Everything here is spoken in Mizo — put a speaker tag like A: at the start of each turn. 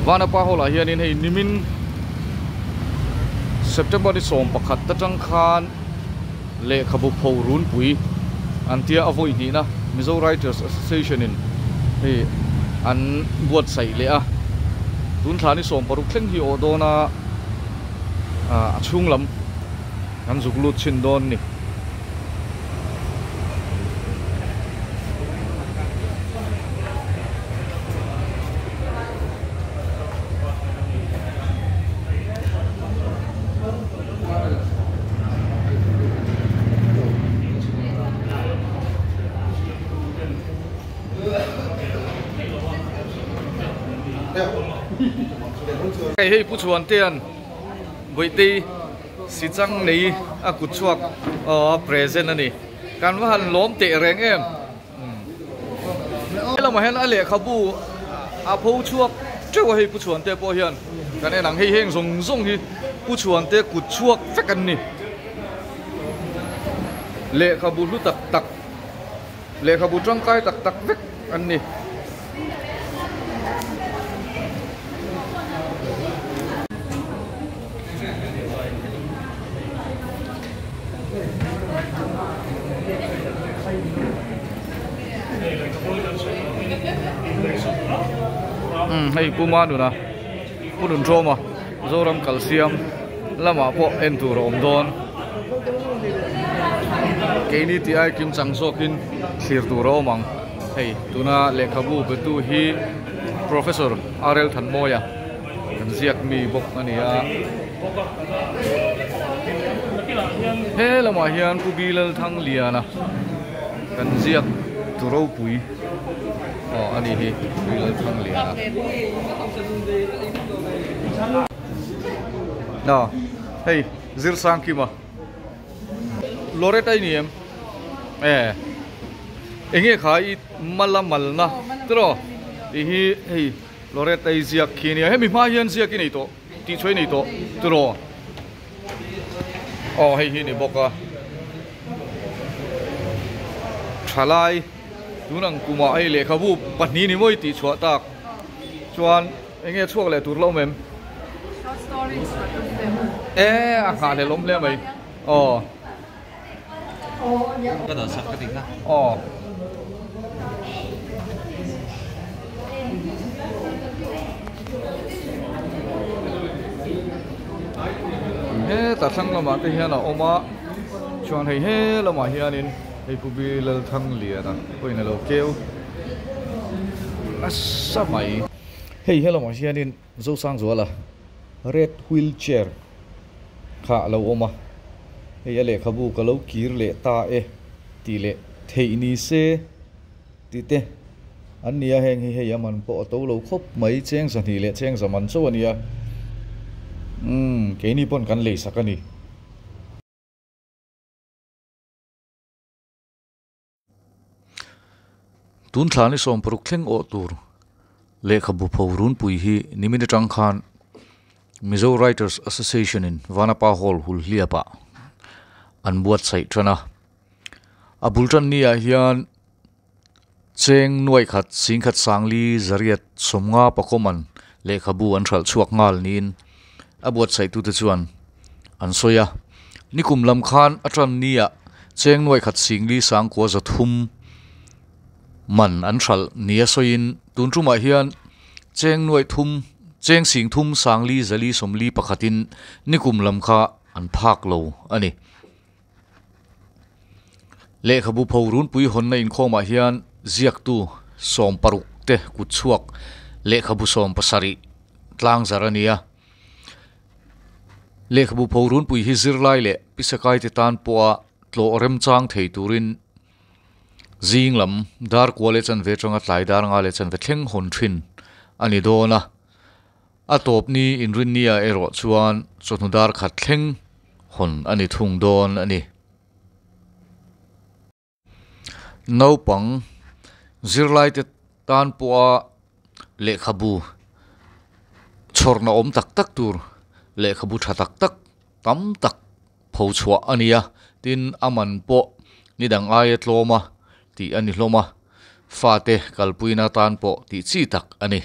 A: Vanapa hall ah hianin hei nimin September ni 11 atang khan lehkhabu pho runpui an tia a vawi hnihna Mizo Writers Association in hei an buatsaih leh a tun thla ni 16 thleng hi awh dawn a a chhung lam kan zuk lut chhin dawn ni. Hei Pu Chhuantea'n Bawihte si chang nei a kut chhuak aw present a ni kan va han lawm teh reng em helamah hian a lehkhabu a pho chhuak teuh a hei Pu Chhuante pawh hian kan en ang hei heng zawng zawng hi Pu Chhuante kut chhuak vek an ni lehkhabu hlu tak tak lehkhabu tangkai tak tak vek an ni. Hei Pu Manuna Pu Nunṭawma Zoram kalsiam lamah pawh en tur a awm dawn keini tih ai kim chang zawkin thlir tur a awm ang hei tuna lehkhabu betu hi Professor R L Thanmawia kan ziak mi bawk a ni a he lamah hian Pu Bilal Thangliana kan ziak tu ropui aw a ni hi Bilal Thangliana aw hei Zirsangkima Loretta i ni em e enge kha i mala malna tiraw tih hi hei Loretta i ziak khi a nia hemi hma hian ziak i nei tawh tih chu i nei tawh tiraw aw hei hi a ni bawk a thalai tun ang kumah hei lehkhabu pahnih ni mawi tih chhuah tak chuan enge chhuak leh tur la awm em e a nghah hlelh awm hle mai aw.
B: Ka dah sak ka ti kha.
A: Aw. Heta thlang lamah te hian a awm a chuan hei he lamah hianin hei Pu Bi Lalthangliana pawhin a lo keu nasa mai. Hei he lamah hianin Zosangzuala red wheel chair kha a lo awm a, hei a lehkhabu ka lo kir leh ta e tih leh theih ni se tih te an ni a, heng hi hei a man pawh a to lo khawp mai, cheng zahnih leh cheng za man chauh a ni a, umm keini pawn kan leisak a ni. Tun thla ni 16 thleng awh tur lehkhabu pho runpui hi nimin atang khan Mizo Writers Association in Vanapa Hall Hulhliap ah an buatsaih tan a. A bul tan ni ah hian cheng nuai khat singkhat sangli zariat sawmnga pakawman lehkhabu an hralh chhuak nghal niin a buatsaih tute chuan an sawi a. Nikum lam khan a tan ni ah cheng nuai khat singli sangkua zathum man an hralh nia sawiin tun tumah hian cheng nuai thum cheng sing thum sangli zali sawmli pakhatin nikum lam kha an phak lo a ni. Lehkhabu pho runpui hawnna inkhawmah hian ziaktu 16 te kut chhuak lehkhabu 17 tlang zar a ni a. Lehkhabu pho runpui hi zirlai leh pisakai te tan pawha tlawh remchang thei turin zing lam dar kua leh chanve atanga tlai dar nga leh chanve thleng hawn thin a ni dawn a. A tawp ni inrinnia erawh chuan chawhnu dar khat thleng hawn a ni thung dawn a ni. Naupang zirlai te tan pawha lehkhabu chhawrna awm tak tak tur lehkhabu tha tak tak tam tak pho chhuah a ni a, tin a man pawh ni dang aia tlawm a tih a ni hlawm a, fate kalpuina tan pawh tih chi tak a ni.